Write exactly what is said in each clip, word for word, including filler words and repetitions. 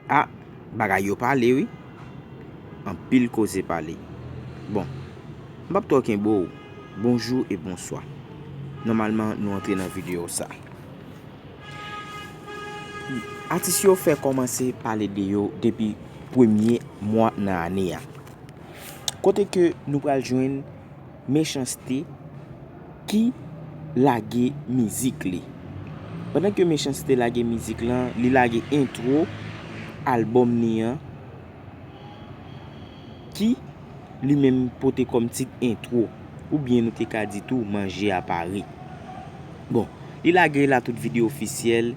A, bagay yo pale wi. Anpil koze pale. Bon, m p ap twò kenbe w. Bonjou e bonswa. Nòmalman, nou antre nan videyo sa. Atis yo fè kòmanse pale de yo depi premye mwa nan ane a. Kote ke nou pral jwenn Mechanste ki lage mizik li. Pandan ke Mechanste lage mizik lan, li lage entwo albòm li an ki li menm pote kòm tit entwo, oubyen nou te ka di tou manje a pare. Bon, li lage la tout videyo ofisyèl,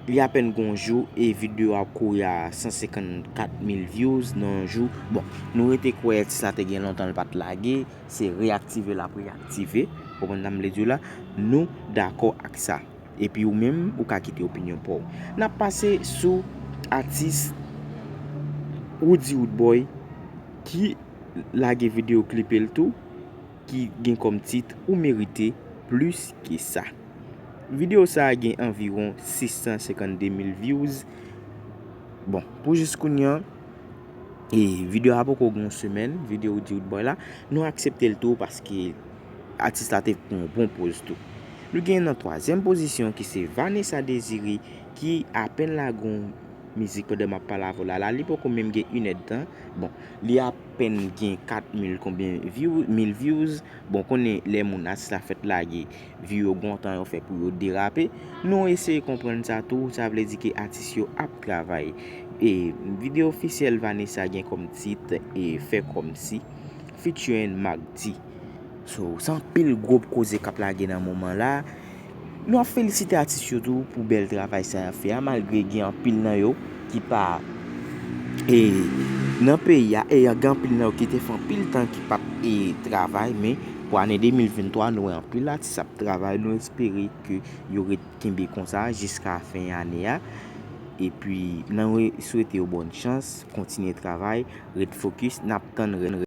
li apèn gon jou e videyo a ap kouri a san senkannkat mil views nan yon jou. Bon, nou rete kwè atis la te gen lontan l pa t lage, se reyaktive l ap reyaktive, ou konprann sa m vle di w la, nou dakò ak sa. Epi ou menm, ou ka kite opinyon pa w. N ap pase sou atis Roody Roodboy ki lage videyo klipe l tou, ki gen kòm tit Ou merite plis ke sa. Videyo sa a gen anviwon sis san senkannde mil views. Bon, pou jis kounye an, e videyo a poko gen yon semèn, videyo Roody Roodboy la, nou aksepte l tou paske atis la te pran yon bon poz tou. Nou gen nan twazyèm pozisyon ki se Vanessa Desiré ki apèn lage yon mizik pandan m ap pale avè w la, la li poko menm gen inèdtan. Bon, li apèn gen kat mil konbyen view, mil views. Bon, konnen lè moun atis la fèt lage, view yo gon tan yo fè pou yo derape. Nou eseye konprann sa tou, sa vle di ke atis yo ap travay. E videyo ofisyèl Vanessa gen kòm tit e Fè Kòmsi featuring Mack D. So, se anpil gwo koze k ap lage nan moman la. Nou ap felisite atis yo tou pou bèl travay sa y ap fè a, malgre gen anpil nan yo ki pa e, nan peyi a, e gen anpil nan yo ki te fè anpil tan ki p ap e, travay, men pou ane de mil venntwa, nou wè anpil atis ap travay, nou espere ke yo ret kenbe konsa jiska fen ane a. Epi, nou swete yo bòn chans, kontinye travay, ret fokis, n ap tann